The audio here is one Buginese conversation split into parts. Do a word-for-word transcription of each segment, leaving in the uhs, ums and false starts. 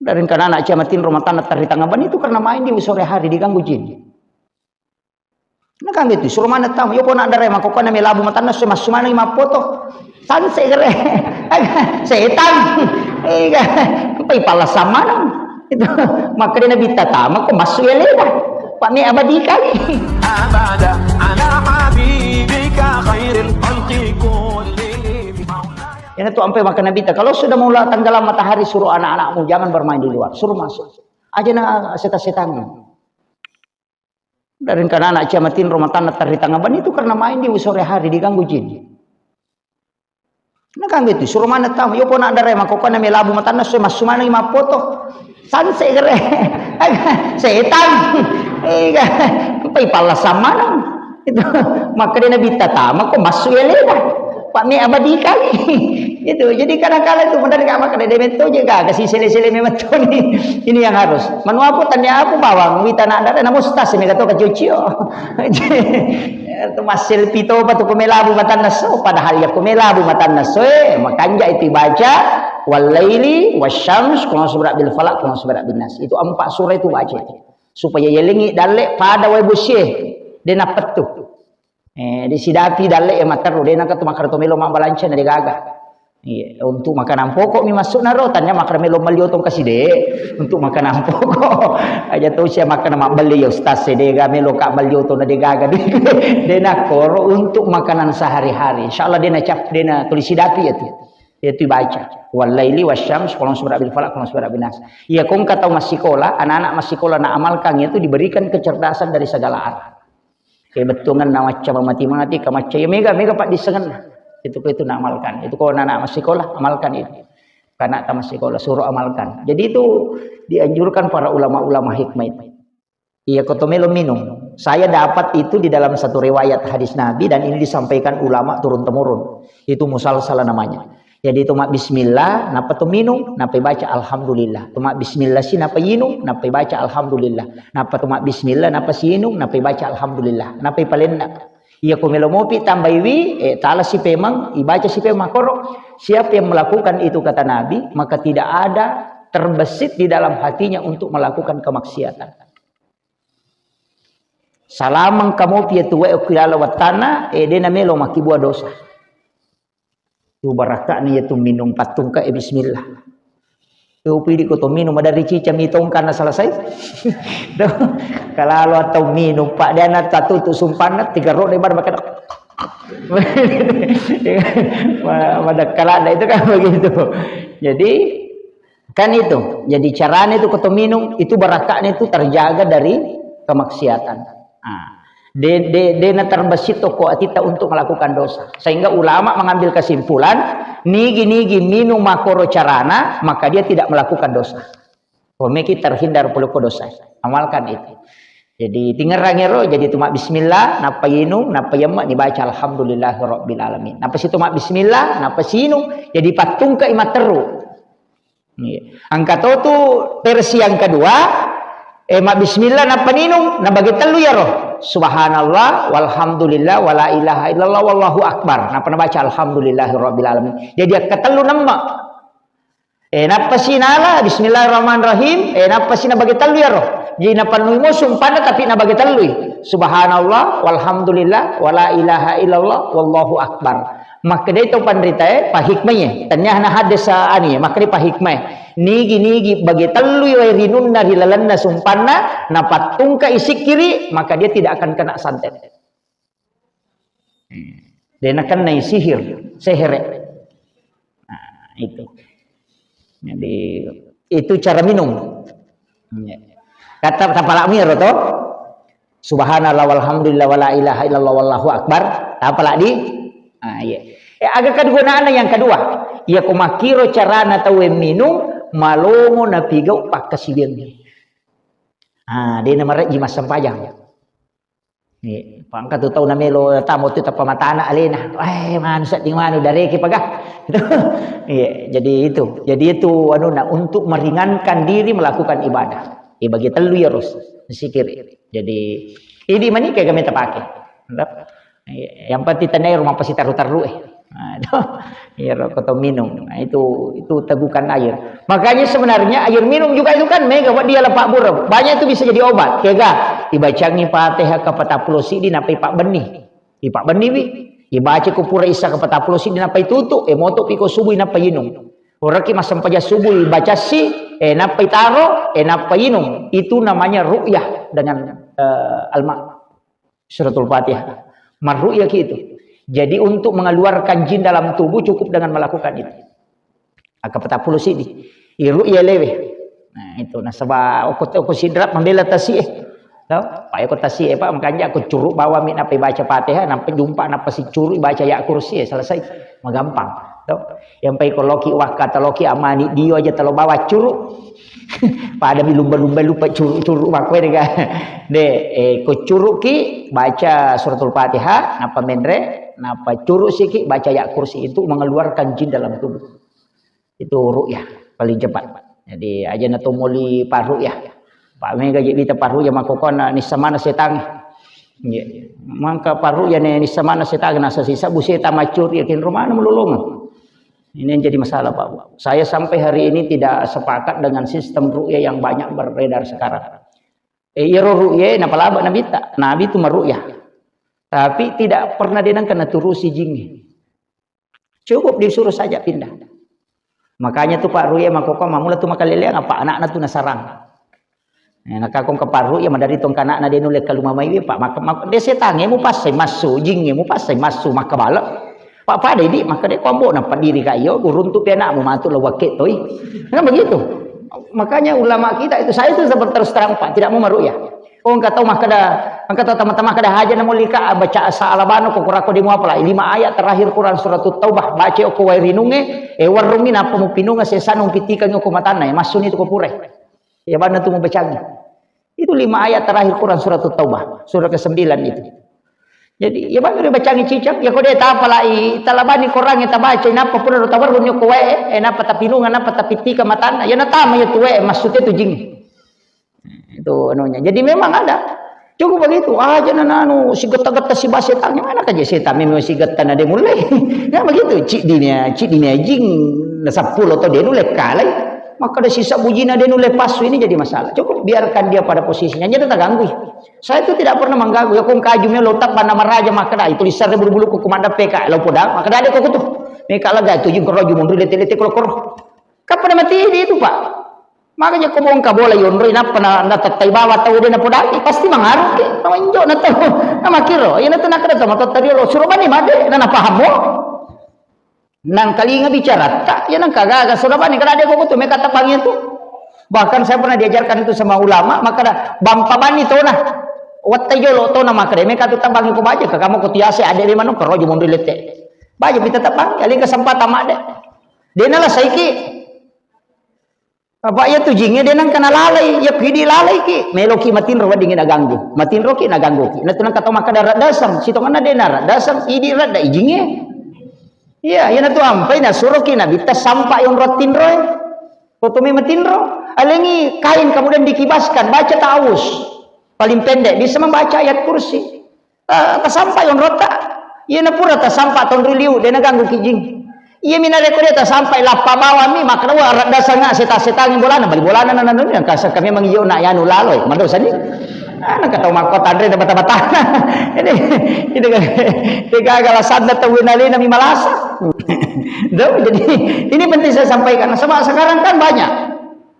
Dari karena anak ciamatin rumah tangga terri tangga bani itu karena main di sore hari diganggu jin. Nah kan gitu, suruh mana tamu, yo pona dare mako kana melabu matanna so massu mana mappoto. Sanse gere. Setan. Ega, pai pala samana. Itu makanya Nabi tatama ko massu ya leda. Pak me abadi kali. Abada ala habibika khairil khalqi kullihim. Ini tuh sampai maka Nabi ta, kalau sudah mulai tenggelam matahari suruh anak-anakmu jangan bermain di luar, suruh masuk. Aja na setan-setan. Dari karena anak ciamatin rumah tangga terri tangga bani itu karena main di sore hari diganggu jin. Nah kan gitu, suruh mana tamu, yo pona dare mako kana melabu matanna so massu mana mappoto. Sanse gere. Setan. Ega, pai pala samana. Itu makanya Nabi tatama ko massu ya leda. Pak me abadi kali. Itu jadi kadang-kadang itu benar gak makanya dia betul juga kasih sele-sele memang tuh nih. Ini yang harus. Manu apa tanya apa bawang wita nak dare namu stas mega to kacucio. Itu masih pito apa tuh kumelabu matanna so padahal ya kumelabu matanna so eh makanja itu baca wal laili wasyams qul a'udzu birabbil falaq qul a'udzu birabbin nas. Itu empat surah itu baca. Supaya yelengi dalle pada wae bosie. De napettu. Eh, di sidapi dalle e materru, de naka tu makara to melo mabbalanca na de gaga. Iya, untuk makanan pokok mi masuk naro, tanya makara melo malio tong kaside, untuk makanan pokok. Aja to sia makana mabbelle ya ustaz, de ga melo ka malio to na de gaga. De na koro untuk makanan sehari-hari. Insyaallah de na cap, de na tulis sidapi ya tu. Itu baca. Wal laili wasyams, qul a'udzu birabbil falaq, qul a'udzu birabbin nas. Iya, kong kata masikola, anak-anak masikola na amalkan itu diberikan kecerdasan dari segala arah. Kebettuangan na macca mati-mati, ka macca ya mega, mega paddissengenna. Itu ko itu na amalkan. Itu ko anak-anak masikola, amalkan itu. Karena tamat sekolah, suruh amalkan. Jadi itu dianjurkan para ulama-ulama hikmah itu. Iya, koto melo minum. Saya dapat itu di dalam satu riwayat hadis Nabi dan ini disampaikan ulama turun-temurun. Itu musalsalah namanya. Jadi itu mak bismillah, napa tu minum, napa baca alhamdulillah. Tu mak bismillah si napa inum, napa baca alhamdulillah. Napa tu mak bismillah, napa si inum, napa baca alhamdulillah. Napa palenna. Iya ko melo mopi tambaiwi, eh, tala si pemang, ibaca si pemang koro. Siapa yang melakukan itu kata Nabi, maka tidak ada terbesit di dalam hatinya untuk melakukan kemaksiatan. Salamang kamu pia tuwe okilala wattana, eh, dena melo makibua dosa. Tu barakakna iya tu minum pattungka e bismillah. Tu pidi ko to minum ada rici cami tongkana selesai. Doh, kalau atau minum pak dia na tatu tu sumpanna tiga rode bar makan. Pada kala itu kan begitu. Jadi Kan itu. Jadi caranya itu koto minum, itu barakaknya itu terjaga dari kemaksiatan. Nah, de, de, de na terbesit toko atita untuk melakukan dosa. Sehingga ulama mengambil kesimpulan, nigi-nigi minum makoro carana, maka dia tidak melakukan dosa. Pemikir terhindar puluko dosa. Amalkan itu. Jadi tingerang ero, jadi tuma bismillah, napa inum, napa yemma dibaca alhamdulillahirabbil alamin. Napa si tuma bismillah, napa sinum, jadi pattungka imateru. Iya. Engka to tu versi yang kedua, eh, mabbismillah nappa ninung, nabage tellu iyaro. Subhanallah, walhamdulillah, wala ilaha illallah, wallahu akbar. Nappa nabaca alhamdulillahirabbil alamin. Jadi akka tellu nemma. Eh, nappa si nala, bismillahirrahmanirrahim, eh, nappa si nabage tellu iyaro. Jadi napannui mo sumpanna tapi nabage tellui. Subhanallah, walhamdulillah, wala ilaha illallah, wallahu akbar. Makkedai to panritae, pahikmaie. Tanya na hadis, ah, ani, makkedai pahikmae. Nigi-nigi bage tellui wae rinunna ri lalenna sumpanna, napattungka isikkiri, maka dia tidak akan kena santet. Dena kennai sihir, sehere. Nah, itu. Jadi, itu cara minum. Kata tapalakmu ya, Roto? Subhanallah, walhamdulillah, wala ilaha illallah, wallahu akbar. Tapalak di? Ah, iya. Eh, aga kegunaanna yang kedua. Iya, ko makkiro carana tauwe minum, malomo napigau pakkasiwiangnge. Ah, dena marejji massempajang. Iya, pangka tu tau namelo tamu tu tappa matana alena. Eh, manu sedding manu dareki paga. Iya, jadi itu. Jadi itu anu, nah, untuk meringankan diri melakukan ibadah. Ibagi tellu ya, Rus. Zikir. Jadi, ini mani kayak kami terpakai. Iya, yang penting tenai rumah pasti taruh-taruh eh. Nah, itu, iya, rokok atau minum. Nah, itu, itu tegukan air. Makanya sebenarnya air minum juga itu kan mega buat dia lepak burung. Banyak itu bisa jadi obat. Kega, dibacangi Fatihah kapatappulo siddi napai Pak Beni. Ipak Beni wi. Ibaca ko pura isa kapatappulo siddi napai tutu. Eh, moto piko subuh napai inung. Oraki massempajang subuh ibaca si, eh, napai taro, eh, napai inung. Itu namanya ru'yah dengan, eh, alma. Suratul Fatihah. Marru'yah ki itu. Jadi untuk mengeluarkan jin dalam tubuh cukup dengan melakukan itu. Aka patappulo siddi. Iru'yah lewe. Nah, itu nasaba okko, okko sidra mambela tasi e. Tau? Pak eko tasi e, Pak, makanya aku curuk bawa mi napai baca Fatihah, nampa jumpa napa si curuk baca ya kursi e, selesai. Magampang. Tau? Yang pai ko loki wakka taloki amani dio aja talo bawa curuk. Pada mi lumba-lumba lupa curuk-curuk makko ini kan. De, eh, ko curuk ki baca suratul Fatihah, napa menre, napa curuk siki baca ya kursi itu mengeluarkan jin dalam tubuh. Itu ru'yah paling cepat. Jadi aja na to moli parru'yah. Pak mega je bita parru'yah makkokona nissa mana setangnge. Iya. Mangka parru'yah ne nissa mana setangnge nasa sisa bu setan macuri yakin rumah mulolongan. Ini yang jadi masalah, Pak. Saya sampai hari ini tidak sepakat dengan sistem ru'yah yang banyak beredar sekarang. Eh, iyaro ru'yah napalaba Nabitta. Nabi itu maru'yah. Tapi tidak pernah dia nangka naturusi jinnya. Cukup disuruh saja pindah. Makanya tuh Pak Ru'yah makkokko mamula tuh makaleleang apa anakna tuh nasarang. Eh, nakakong ke Pak Ru'yah madari tong kanakna dia nulle kalumamai wi, Pak. Maka, maka dia setangnge mu passai massu, jingnge mu passai massu, maka bala. Pak pada di maka dia kombo na padiri ka iyo guruntu pi anakmu matu lo wakke toi. Kan begitu. Makanya ulama kita itu, saya itu terus terang, Pak, tidak mau maru'yah. Oh, engka tau makkeda, engka tau tama-tama makkeda haja na molika baca asa alabano ko kurako demo apalagi lima ayat terakhir Quran surat Taubah, baca okko wae rinunge, eh, warungi napa mupinunga sesana mupitikangi okko matanna, eh, massuni tu ko pure. Ya banna tu mubacangi. Itu lima ayat terakhir Quran surat Taubah, surah kesembilan itu. Jadi, ya banna ribacangi cicak, ya kode tapalai, talabani Quran ya tabaca, napa pura ro tawarruni okko wae, eh, napa tapinunga, napa tapitika matanna, ya natama ya tu wae, maksudnya tu jing. Itu anunya. Jadi memang ada. Cukup begitu. Aja na nanu sigetta-getta si ba setan. Mana kaje setan memang sigetta na de mulle. Ya begitu. Cik dinia, cik dinia jing na seppulo to de nulle kalai. Maka ada sisa bujina de nulle pasu ini jadi masalah. Cukup biarkan dia pada posisinya. Jadi terganggu. Saya itu tidak pernah mengganggu. Ya kong kaju melo tak bana maraja maka dah itu lisar bulu-bulu ku kumanda P K lo poda maka dah ada kok tu. Meka lega itu jing koroju mundur lete-lete koro-koro. Kapan mati di itu, Pak? Makanya ko bongka bola yonroi nappa na, natettai bawa tau de napodangi, pasti mangaruh ke. Namanjo na tau. Namakiro, iya natu nakada tau matotta riolo, suro bani made, na napahamo. Nangkalinga bicara ta, ya nangka gaga suro bani kada de kok tu meka tabangi tu. Bahkan saya pernah diajarkan itu sama ulama, maka da bampa bani tona. Wattai jolo tona maka de meka tu tabangi ko baja ka kamu ko tiase ade memang no kerojo mundur lete. Baja kita tabangi, alih kesempatan made. Dena lah saiki. Apa iya tu jinge de nangka nalalai, iya ku idi lalai ki, melo ki matinro wedding naganggu. Matinro ki naganggu ki. Natu nangka tau makkada raddasang, sitonganna de naraddasang, idi radda ijinge. Iya, iya natu ampai nasuro ki nabitta sampa yonro tinroe. Foto me matinro, alengi kain kemudian dikibaskan, baca ta'awuz. Paling pendek bisa membaca ayat kursi. Ta-, tasampai onrotta. Iyana pura tasampa tonri liu, de naganggu ki jing. Iya mi narekko de tasampai lappa bawang mi, makkeda wa raddasanga seta-setangi bolana, bali bolana nananumi, nangka sekka memang iyo na yanu laloi, madosa ni. Ah, nangka tau makko tanre na bata-bata. Ini, ini kan, ini gagal sanna tau winalina mi malasa. Tuh, jadi ini penting saya sampaikan. Sebab sekarang kan banyak.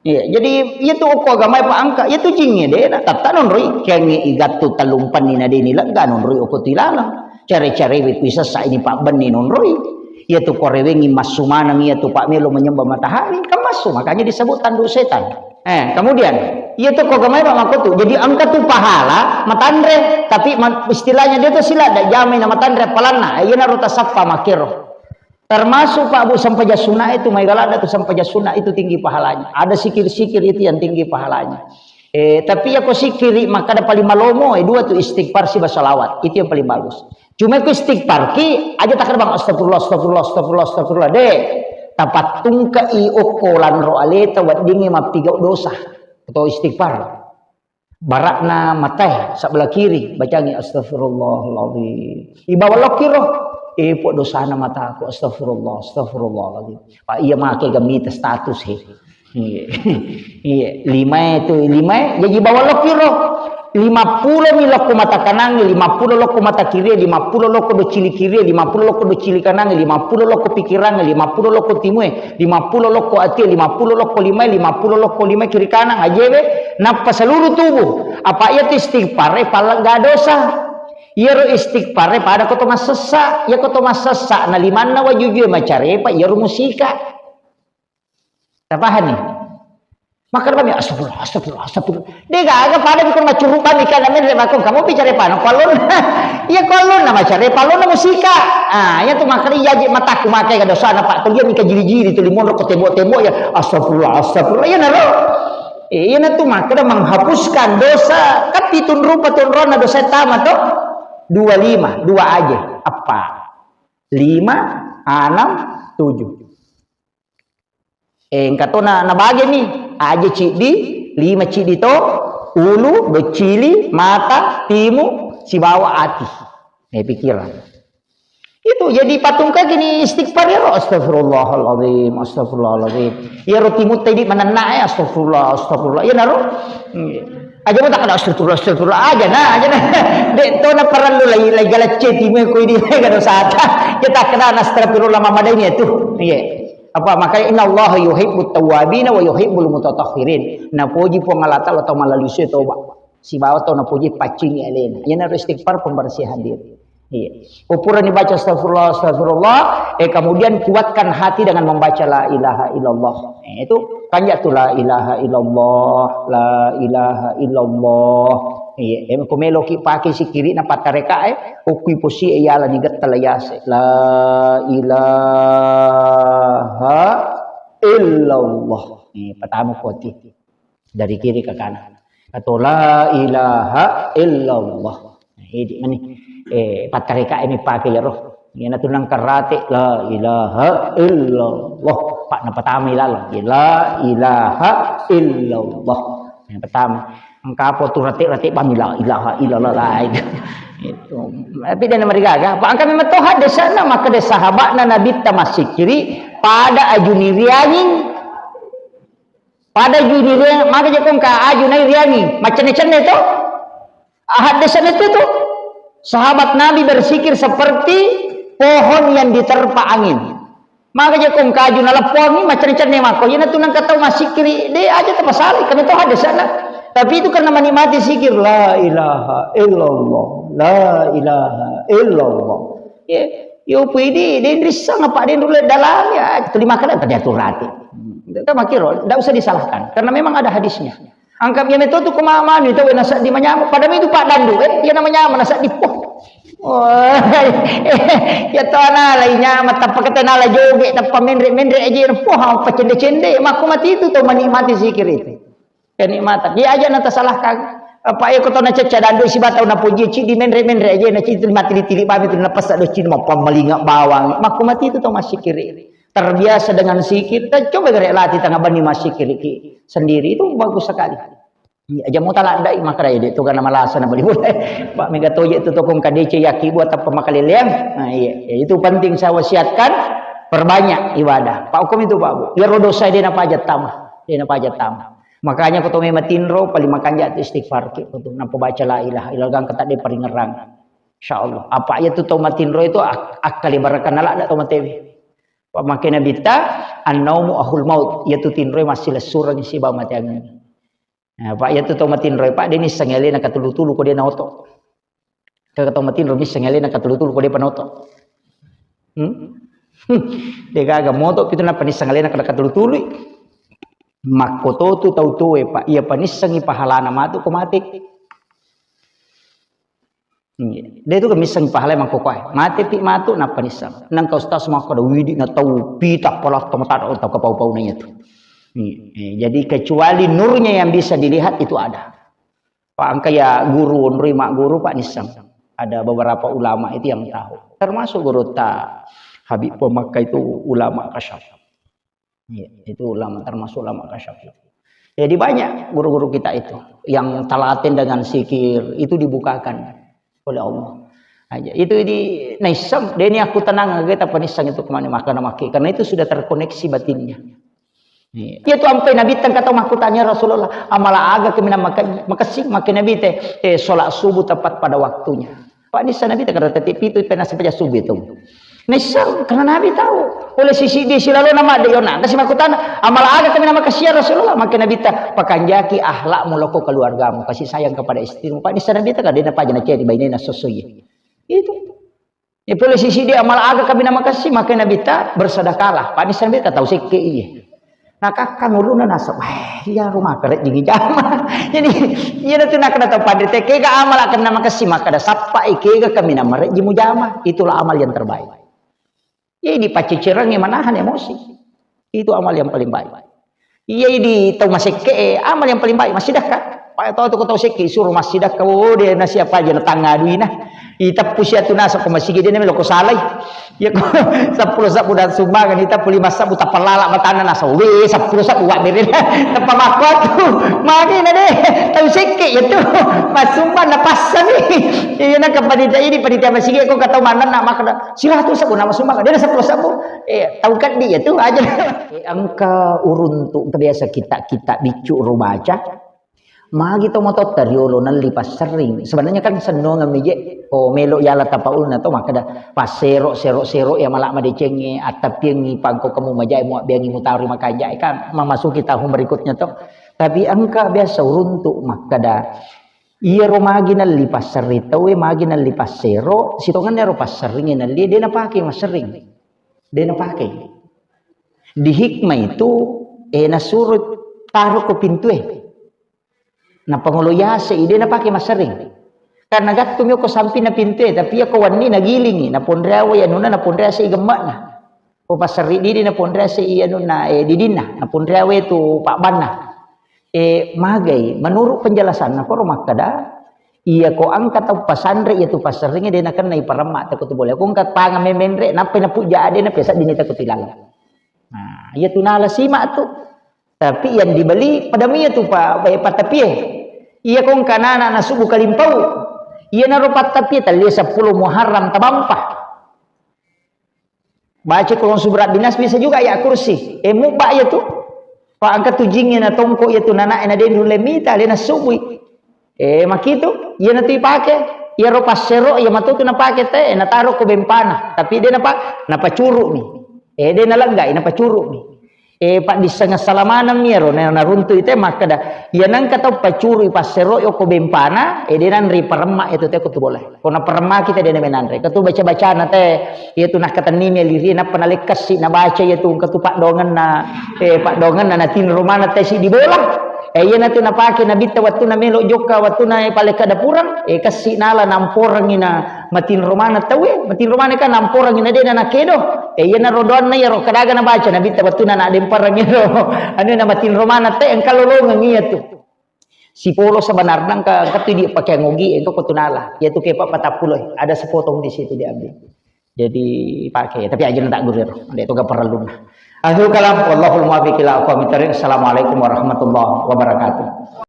Iya, jadi iya tu okko agamae pa engka, iya tu jingnge de na tatta nonroi, kengnge igattu tellumpenni na deni lega nonroi okko tu ilaleng. Care-carewe kui sessa ini pabbenni nonroi. Iya tu korewengi massu maneng iya tu pamelo menyembah matahari, kan massu, makanya disebut tanduk setan. Eh, kemudian iya tu okko agamae pa makko tu. Jadi engka tu pahala matanre, tapi ma-, istilahnya dia tu sila da jamai na matanre palanna. Eh, iya naro tasappa makkero. Termasuk Pak Bu sempajang sunat itu, maega ladda tu sempajang sunat itu tinggi pahalanya. Ada sikir-sikir itu yang tinggi pahalanya. Eh, tapi iya ko sikiri makkada paling malomo, eh, dua tu istighfar siba salawat. Itu yang paling bagus. Cuma ko istighfar ki, aja takkada bang astagfirullah, astagfirullah, astagfirullah, astagfirullah. De, tapattungkai okko lanro aleta weddingngi mappigau dosa. Atau istighfar. Barakna matae sebelah kiri, bacangi astagfirullahaladzim. Ibawa lokiro, Epo dosana mataku, astagfirullah, astagfirullahaladzim. Pak, iya make gamita status he. Iya. Iya, lima itu, lima, jadi bawa lokiro. Lima pulo mi lokko mata kanangnge, lima pulo lokko mata kirie, lima pulo lokko docili kirie, lima pulo lokko docili kanangnge, lima pulo lokko pikirangnge, lima pulo lokko timue, lima pulo lokko atie, lima pulo lokko limae, lima pulo lokko limae kiri kanang, ajewe, nappa seluruh tubuh. Apa iya tu istighfar, eh, palegga dosa. Iyaro istighfar, eh, pada ko to massessa, iya ko to massessa, na limanna wajujue macarepa, iyaro musika. Tapahani? Makkeda bami, "Astagfirullah, astagfirullah, astagfirullah." De gaga pada bikon macuruk bami kana menre makon kamu bicara pano kualon. Iya kualon na macare palon na musika. Ah, iya tu makkeda iya je mataku makai ka dosana Pak. Tulia mika jiri-jiri tu limonro ko tembok-tembok ya. Astagfirullah, astagfirullah. Iya naro. Eh, iya na tu makkeda menghapuskan dosa. Kan pitun rupa tunrona dosa tama to. Dua lima, dua aja. Apa? Lima, enam, tujuh. Eh, engka to na, nabagemi, aje ciddi, lima ciddi to, ulu, docili, mata, timu, sibawa ati. Eh, pikiran. Itu jadi patungka gini istighfar ya, astagfirullahaladzim, astagfirullahaladzim. Ya ro timu tadi menenna ya, astagfirullah, astagfirullah. Ya naro. Aja mau tak ada astagfirullah, astagfirullah. Aja nah, aja nah. Dek to na perlu lagi, lagi galacce timu ko ini, lagi ada sata. Kita kena astagfirullah mama ini itu. Iya. Apa makanya innallaha yuhibbut tawwabina wa yuhibbul mutatahhirin. Napoji Puang Allah Taala tau mallalu sue toba. Sibawa tau napoji paccingi alena. Iyana istighfar pembersihan diri. Iya. Pura dibaca astagfirullah, astagfirullah, eh kemudian kuatkan hati dengan membaca la ilaha illallah. Eh, itu kan ya tu la ilaha illallah, la ilaha illallah. Iya, eh, ko meloki pakai sikiri na patareka eh, okui posi eh yala digetta la yase. La ilaha illallah. Eh, pertama koti. Dari kiri ke kanan. Atau la ilaha illallah. Nah, ini mani, eh, patareka ini pakai ya roh. Ini na tunang karate la ilaha illallah. Pak na pertama illallah. La ilaha illallah. Yang pertama. Engka apa tu rate-rate bami la ilaha illallah lain. Itu. Tapi dia nama digaga. Pak angka memang toha desa na maka desa sahabat na nabi tamasik kiri pada ajuni riangin. Pada aju ni riang, maka je kong ka aju nai riangi, macenne-cenne to? Haddesana tu tu. Sahabat Nabi bersikir seperti pohon yang diterpa angin. Maka je kong ka aju naleppongi, macenne-cenne mako. Ina tu nang katau masikiri, de aja tapasali, kami to haddesana. Tapi itu karena menikmati sikir, la ilaha illallah, la ilaha illallah. Ya, yo pui di, de rissang apa de dulu dalam ya, terima kasih tadi aturan. Kita makiro, tidak usah disalahkan karena memang ada hadisnya. Angkat dia metode tu kemana itu wena di menyamuk. Padahal itu Pak Dandu, eh, dia namanya mana di poh. Oh, ya to ana lainnya mata pakete nala joge tappa menre-menre aja poh apa cende-cende. Maka mati itu tuh menikmati zikir itu. Kenikmatan. Dia aja nata salahkan. Apa eko to nacecca dandu siba tau napoji cidi menre-menre aja na cidi mati ditili bami tu napasa do cidi mapammalinga bawang. Maka mati itu to masikiri. Terbiasa dengan sikir, dan coba gare latih tengah bani masikiri ki sendiri itu bagus sekali. Iya, aja mau talak dai makara ide tu karena malasa na beli boleh. Pak mega toje tu tokong kadece yaki buat apa makaleleang. Nah, iya, ya, itu penting saya wasiatkan, perbanyak ibadah. Pak hukum itu Pak Bu. Ya rodo saya dia napa aja tama, dia napa aja tama. Makanya ko to me matinro paling makanja tu istighfar ki tu. Napa baca la ilaha illallah kan kata dia paling ngerang. Insyaallah. Apa ya tu to matinro itu ak akali barakan ala ada to matewi. Pak makkeda Nabitta, "An-naumu ahul maut," iyatu tinroe massilessureng sibawa mate angeng. Nah, Pak, iyatu tau matinroe, Pak, de nisseng alena katulu-tulu ko de naoto. Ke tau matinro misseng alena katulu-tulu ko de panoto. Hmm? De gaga moto pitu nappa nisseng alena kada katulu-tului. Makkototu tau tuwe, Pak, iya panissengi pahalana matu ko mate. Iya. De tu misseng pahala mangkoko ae. Mate pi matu nappa nisseng. Nang ka ustaz makkeda widi na tau pita pala tau tau kapau-pau nanya tu. Iya. Eh, jadi kecuali nurnya yang bisa dilihat itu ada. Pak angka ya guru onroi mak guru Pak nisseng. Ada beberapa ulama itu yang tahu. Termasuk guru ta Habib Pemakka itu ulama kasyaf. Iya, itu ulama, termasuk ulama kasyaf. Jadi banyak guru-guru kita itu yang telaten dengan sikir itu dibukakan oleh Allah. Aja. Itu di naisseng, deni aku tenang, aga tappa nisseng itu kemana makan makke. Karena itu sudah terkoneksi batinnya. Iya. Iya tu ampai Nabi tengka tau makkutanya Rasulullah, amala aga kemina maka-, makessing, makke Nabi te, eh, sholat subuh tepat pada waktunya. Pak nissa Nabi te kada teti pitu pena sepaja subuh itu. Nissa, karena Nabi tahu, oleh sisi dia silalo nama de yona, kasi makkutana, amala aga kemina makessing ya Rasulullah, makke Nabi te, pakanjaki akhlakmu loko keluargamu, kasih sayang kepada istrimu. Pak nissa Nabi te kada na paja na ceri bainena sosoye. Itu. Ya pole sisi dia amala aga kemina makessing, makke Nabi te bersedekahlah. Pak nissa Nabi te tau sekke iya. Nakakkan uluna nasab, "Wah, iya rumah kerja digi jama." Jadi, iya tu nakana tau padre te, kega amala kemina makessing, makkada sappa i kega kemina mareji mujama. Itulah amal yang terbaik. Jadi pacecerangi manahan emosi. Itu amal yang paling baik. Iya di tau masekke, eh, amal yang paling baik massidakka. Pak tau tu tau sekke suruh massidakka, oh dia nasiap aja na tangaduina. Iteppu siatu nasa ko masigi dia melo ko salai. Ya ko sepuluh sabu dan sumbangan iteppu lima sabu tapalala matana nasa. We sepuluh sabu wa bere. Teppa makko tu. Magi na deh. Tau sekke ya tu. Masumbang na passami. Iya na ke panitia ini panitia masigi ko katau mana nak makan. Siratu sabu nama sumbang. Dia sepuluh sabu. Eh, tau kaddi ya tu aja. Eh, engka uruntu engka biasa kita-kita biccu ro baca. Magi to mototta riolo nelli passerring. Sebenarnya kan sennongeng mije, oh, melo yala tapaulna to makkada passero, sero, sero ya mala madecengi, attapiengi pangko kamu majai muabbiangi mutari makanjai kan memasuki tahun berikutnya to. Tapi engka biasa uruntu makkada, iyaro magi nelli passerring tauwe, magi nelli passero, sitongenna ero passerring nelli, de napake masserring. De napake. Di hikmah itu, eh, nasuruh taruh ke pintu eh. Napangolo yase, ide napake masering. Karena gattu mi ko samping na pintu eh, tapi ya ko wanni nagilingi, naponreawe ya nuna naponrease i gemmakna. Ko passerri didi naponrease i anunna, eh, didinna, naponreawe tu pabbanna. Eh, magai, menurut penjelasanna koro makkada, iya ko engka tau pasanre iya tu passerringe de nakenna iparemma teko tu boleh. Ko engka panga memenre, nappai napujja ade na pesa dini teko tilalang. Nah, iya tu nala simak tu. Tapi yang dibeli pada mia tu pa, eh, patapie. Iya ko engka nana nasubu kalimpau. Iya naro patapie talia sepuluh Muharram tabampa. Baca Quran surat binas bisa juga ayat kursi. Eh, mubba iya tu. Pa engka tu jinge na tongko iya tu nana na denru lemita lena subui. Eh, makitu, iya natu ipake, iya ro passero, iya matu tu napake te, eh, nataro ko bempana. Tapi de napa, napacuru mi. Eh, de naleggai, napacuru mi. Eh, paddisseng salamaneng mi ero, na, naruntu ite makkada, iya nengka tau pacuru i passero yo ko bempana, eh, de nanri paremma itu te ko tu boleh. Ko naparemmaki te de namenanre. Ko tu baca-bacana te, iya tu nakkatenni mi liri, nappa nalekkessi nabaca iya tu, ko tu paddongenna, eh, paddongenna natinro mana te si di bola. Eh, iyanatu napake Nabitta wettunna melo jokka, wettunna palekka dapurang, eh, kessi nala namporangi na matinro maneng tauwe, matinro maneng kan namporangi na dena nakedo. Eh, iyanaro doanna iyaro kadaga nabaca Nabitta wettunna naddemparang iyaro. Anu na matinro maneng te engka lolongeng iyatu. Sipolo sebenarna engka, engka tu di pakeang ogi, engka ko tu nala. Iyatu kepa patappulo, ada sepotong di situ diambil. Jadi pake, tapi aja tak gurir, ada itu gak perlu. Akhirul kalam, wallahul muwaffiq ila aqwamit thariq. Assalamualaikum warahmatullahi wabarakatuh.